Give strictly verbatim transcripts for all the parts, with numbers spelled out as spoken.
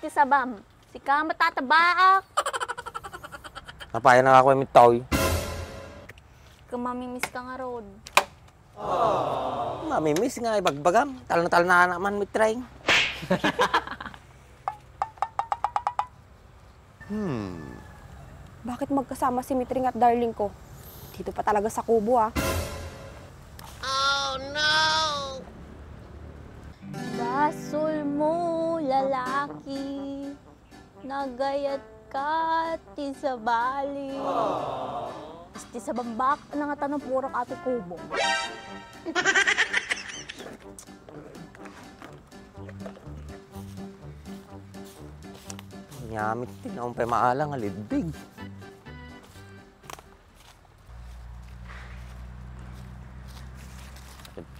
ti sabam. Sika met a tabaak. Apay a nakakuan met toy? Ket mamimiss ka ngarud. Mamimiss nga ibagbagam. Talna-talna na man, Mitring. Hmm. Bakit magkasama si Mitring at darling ko? Dito pa talaga sa kubo, ah. Basol mo, lalaki. Nagayat ka ti sabali. Ti sabam bak, nangatanom purok ati kubo. Nyamit ti naung pay maalang a lidding.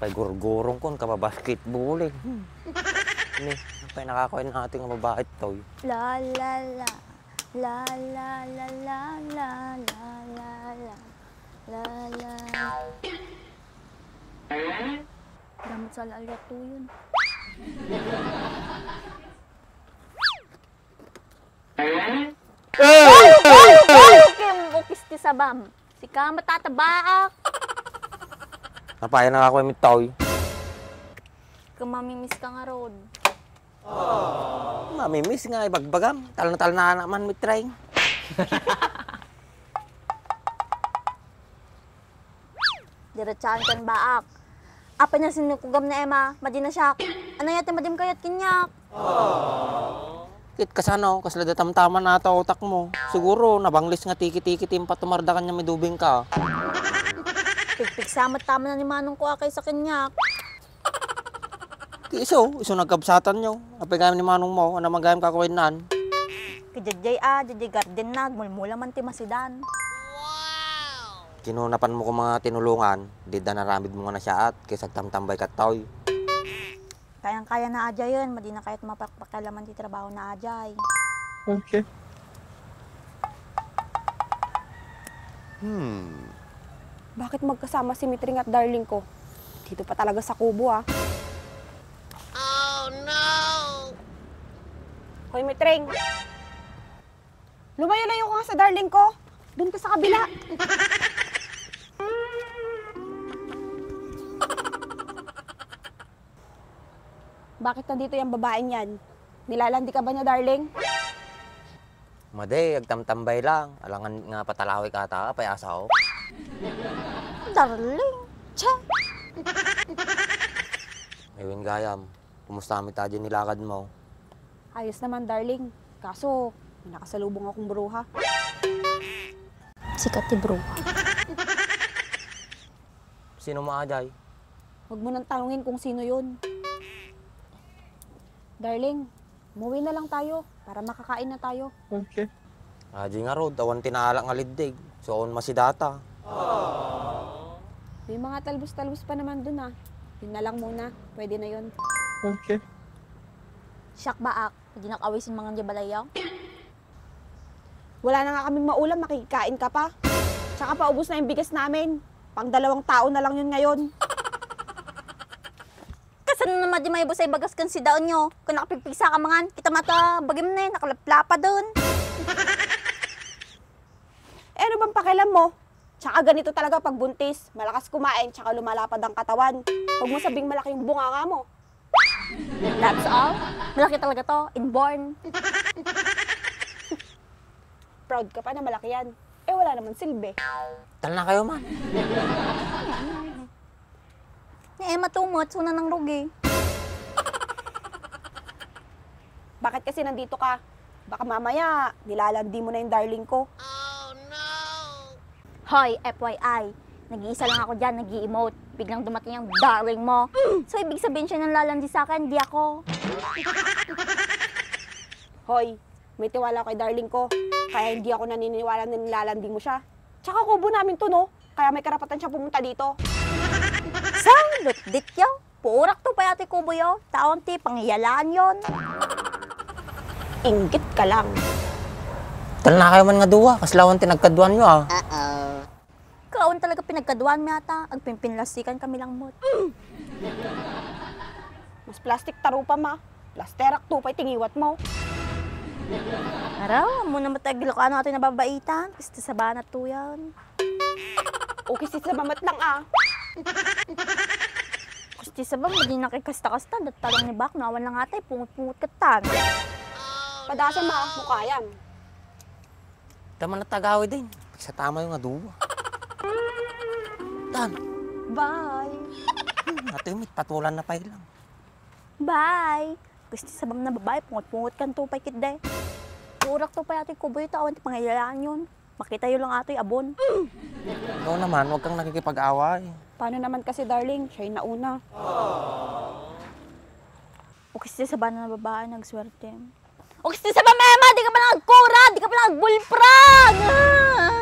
Pay gurgurong kon kababasketball eh. Hmm. Ni, apay nakakuan ati nga babae toy. La, la, la. La, la, la. Gamit sa la, la, to yun. Ay! Ay! Ay! Kim, ukis ti sabam. Sika met a tabaak. Apay a nakakuan met toy? Ket mamimiss ka ngarud. Mamimiss nga ibagbagam. Talna-talna na man, Mitring. Diretsahan kan baak. Apay a sinikugam ni Emma, madi na siak. Ania ti madim kayat kaniak? Ket kasano, kasla da tamtaman ata utak mo. Siguro, nabanglis nga tiki-tiki ti impatumar da kaniak, midubing ka. Pigpigsa met tamana ni manong ko a kaysa kaniak. Ti isu, isu nagkabsatanyo. Apay gayam ni manong mo, ania man gayam kakuan? Ket diay, ah, diay garden na, agmulmula man ti masidan. Kano napan mo koma tinulongan, dida naramid mo nga nasiaat, ket agtamtambay kat toy. Kayang-kaya na a diayen, madi na kayat mapakpakialaman ti trabaho na a diay. Okay. Hmm. Bakit magkasama si Mitring at darling ko? Dito pa talaga sa kubo, ah. Oh, no! Hoy, Mitring! Lumayo-layo ka nga sa darling ko. Doon ka sa kabila. Bakit nandito yung babaeng yan? Nilalandi ka ba niya, darling? Madi, agtamtambay lang. Alangan nga patalawik ata, apay a sao. Darling, che! Ay wen gayam, kumusta met a diay nilakad mo? Ayos naman, darling. Kaso, may nakasalubong akong bruha. Sikat ti bruha. Sino mo a diay? Huwag mo nang tanungin kung sino yun. Darling, umuwi na lang tayo para makakain na tayo. Okay. A diay ngarud, awan ti naalak nga lidding. Saan masidata? May mga talbos-talbos pa naman dun, ah. Yun na lang muna. Pwede na yun. Okay. Siak baak, dinak awisin mangan diay balayyo? Wala na nga kaming maulam, makikain ka pa. Tsaka paubos na yung bigas namin. Pang dalawang tao na lang yun ngayon. Kasano naman di maibusay bagas kan sidaon nyo? Kung nakapigpigsa ka mangan, kita mata, bagim na eh, nakalaplapa dun. Eh, ano bang pakialam mo? Tsaka ganito talaga pag buntis, malakas kumain, tsaka lumalapad ang katawan. Huwag mo sabing malaki yung bunganga mo. That's all? Malaki talaga to, inborn. Proud ka pa na malaki yan. Eh, wala naman silbi. Talna kayo man. Ni Emma too much, una nang rugi. Bakit kasi nandito ka? Baka mamaya, nilalandi mo na yung darling ko. Hoy, F Y I, nag-iisa lang ako dyan, nag-i-emote. Biglang dumating yung darling mo. So, ibig sabihin siya nang lalandi sa akin, di ako. Hoy, may tiwala ako kay darling ko. Kaya hindi ako naniniwala na nilalandi mo siya. Tsaka kubo namin to, no? Kaya may karapatan siya pumunta dito. Sang lutdit yo. Purak to pay ati kubo yo. Taon ti pangiyalaan yon. Inggit ka lang. Talna kayo man nga duwa, kaslawan ti nagkaduan nyo, ah. Uh-oh. Kaon talaga pinagkaduan mi ata, agpinpinlastikan kami lang mot. Mas plastic ta rupam, ah. Plasterak to pay ti ngiwat mo. Araw, ammona met ti agilo kano atoy nababaitan. Kasta sabana to yan. O, kasta saba met lang, ah. Kasta saba, madi na kay kasta-kasta. Datta lang ni Bak, no awan lang atay, pungot-pungot katan. Padasam, ah, mukayam. Tama na tagawi din. Sa tama yung aduwa. Dan, Bye. atoy mit, patulan na pay lang. Bye! Kasta sabam na babae, pungot-pungot kan to pay kitday. Purak to pay atoy kuboy to, awan ti pangailalaan yon. Makita yo lang atoy abon. Ikaw naman, huwag kang nakikipag-away. Paano naman kasi, darling? Siya'y nauna. O kasta sabana na babae, nagswerte. O kasta sabam, Emma, di ka pa lang agkura, di ka pa lang agbulprang! Ah!